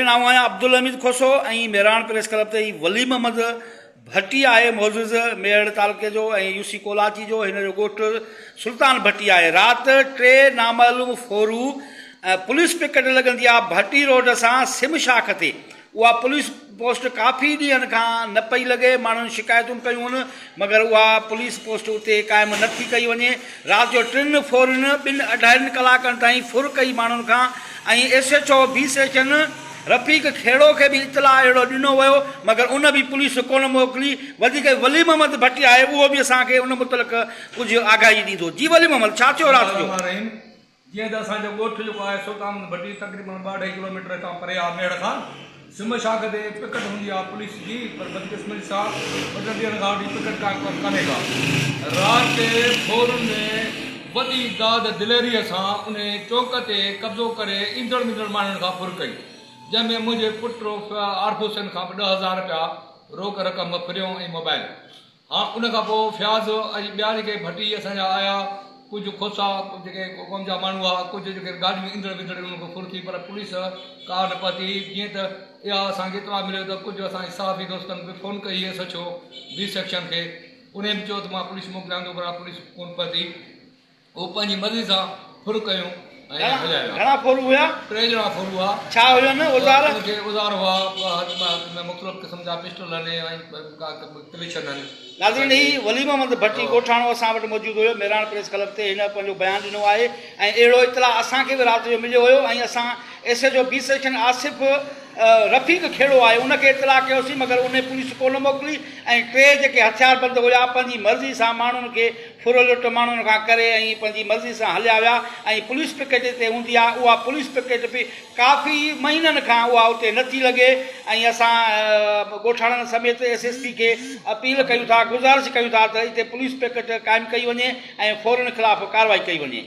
آئون آهيان Abdul Hamid Khoso ۽ Mehran press club تي هي ولي محمد ڀٽي آهي معزز ميهڙ تعلقي جو ۽ يو سي ڪولاچي جو هن جو ڳوٺ سلطان ڀٽي آهي رات ٽي نامعلوم ڦورو پوليس پڪٽ لڳندي آهي ڀٽي روڊ سان سم شاخ تي اها پوليس پوسٽ ڪافي ڏينهن کان نه پئي لڳي، ماڻهن شڪايتون ڪيون هن، مگر اها پوليس پوسٽ اتي قائم نه ٿي ڪئي وڃي. رات جو ٽن ڦورين ٻن اڍائين ڪلاڪن تائين ڦر ڪئي ماڻهن کان ۽ S H O B section Rafiq Khuhro کي به اطلاع اهڙو ڏنو ويو، مگر ان به پوليس ڪونه موڪلي. وڌيڪ ولي محمد ڀٽي آهي اهو به اسان کي ان متعلق ڪجهه آگاهي ڏيندو. جي ولي محمد ڇا ٿيو رات جو؟ جيئن ته اسان جو ڳوٺ جيڪو آهي سلطان محمد ڀٽي تقريبن ٻه اڍائي ڪلوميٽر هتان پري آهي ميهڙ کان سم شاخ تي پڪٽ هوندي آهي پوليس جي پر بدقسمتي سان ٻه ٽن ڏينهن کان وٺي پڪٽ ڪانهي ڪا. رات ڦورن وڏي داد دليريء سان انهي چوڪ تي قبضو ڪري ايندڙ ويندڙ ماڻهن کان ڦر ڪئي جنهن ۾ منهنجي پٽ عارف حسين کان به 10,000 رپيا روڪ رقم ڦريو ۽ موبائل. ها ان کان پوء فياض ۽ ٻيا جيڪي ڀٽي اسان جا آيا، ڪجهه کوسا جيڪي قوم جا ماڻهو هئا، ڪجهه جيڪي گاڏيون ايندڙ ويندڙ انهن کي ڦر ٿي پر پوليس ڪا نه پهتي، جيئن ته اها اسان کي اطلاع مليو ته ڪجهه اسان جي صحافي دوستن به فون ڪئي S H O B section کي انهي به چيو ته مان پوليس موڪليان ٿو پر پوليس ڪونه پهتي. هو پنهنجي مرضي سان ڦر ڪيون ۽ هليا ويا. گهڻا ڦورو هيا؟ ٽي ڄڻا ڦورو هئا. ڇا هين اوزار؟ انهن کي اوزار هئا، هٿ ۾ مختلف قسم جا پسٽل هن ۽ ڪليشن هن. ناظرين هي ولي محمد ڀٽي ڳوٺاڻو اسان وٽ موجود هيو مهراڻ پريس ڪلب تي هن پنهنجو بيان ڏنو آهي ۽ اهڙو اطلاع اسان کي به رات جو مليو هيو ۽ اسان S H O B section Asif Rafiq Khuhro آهي ان کي اطلاع ڪيوسين مگر انهي پوليس ڪونه موڪلي ۽ ٽي جيڪي هٿياربند هيا پنهنجي مرضي سان ماڻهن کي ڦر لٽ ماڻهن کان ڪري ۽ پنهنجي مرضي سان هليا ويا ۽ پوليس پڪيٽ اتي هوندي آهي اها پوليس پڪيٽ به ڪافي مهينن کان اها اتي نه ٿي لڳي ۽ اسان ڳوٺاڻن سميت ايس ايس پي کي اپيل ڪيون ٿا گذارش ڪيون ٿا ته اتي پوليس پڪيٽ قائم ڪئي وڃي ۽ ڦورن خلاف ڪارروائي ڪئي وڃي.